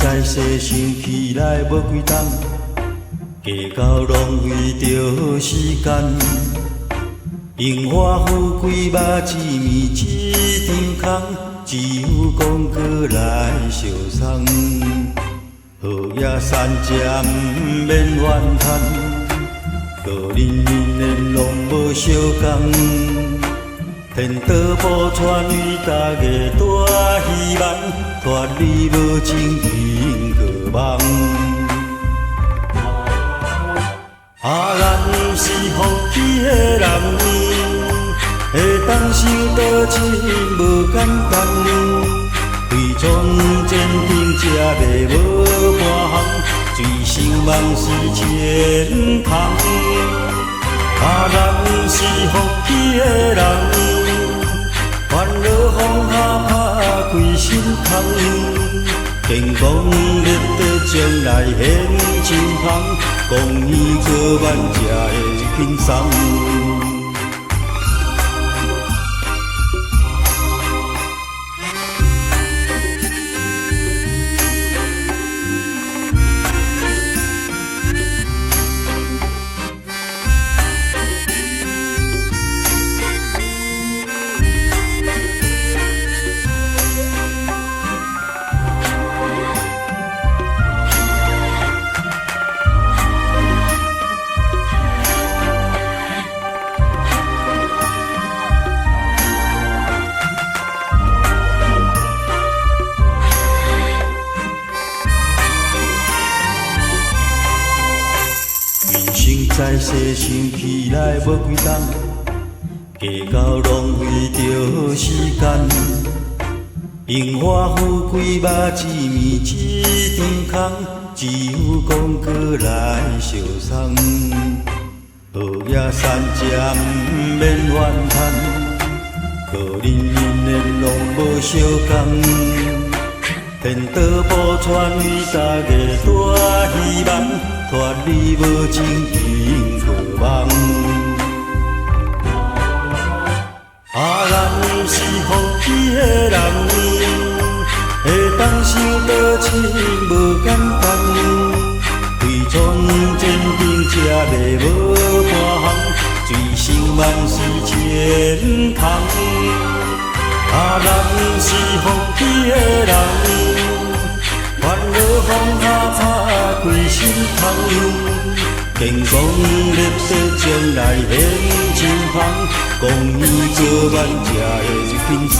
在世想起來無幾冬，計較浪費著時間。榮華富貴肉子麵一張空，只有廣告來相送。好野三食毋免怨嘆，個人因緣攏無相仝。天道報傳予大家大希望，脫離無情天過夢。啊，咱是福氣的人，會當想倒真無簡單。飛衝前程才袂無半項，醉生夢死前空。啊，咱是福氣的人，煩惱放下拍開心窗，建功立德將來現前方，公益過萬才會輕鬆。人生在世想起來無幾冬，計較浪費著時間。榮華富貴肉子麵一張空，只有廣告來相送。好野三食毋免怨嘆，個人因緣攏無相仝。天道報傳予大家大希望，脫離無情天過夢。啊，咱是福氣的人，會當想倒真無簡單。飛衝前程才袂無半項，醉生夢死前空。啊，咱是福氣的人，煩惱放下拍開心窗，建功立德將來現前方，公益過萬才會輕鬆。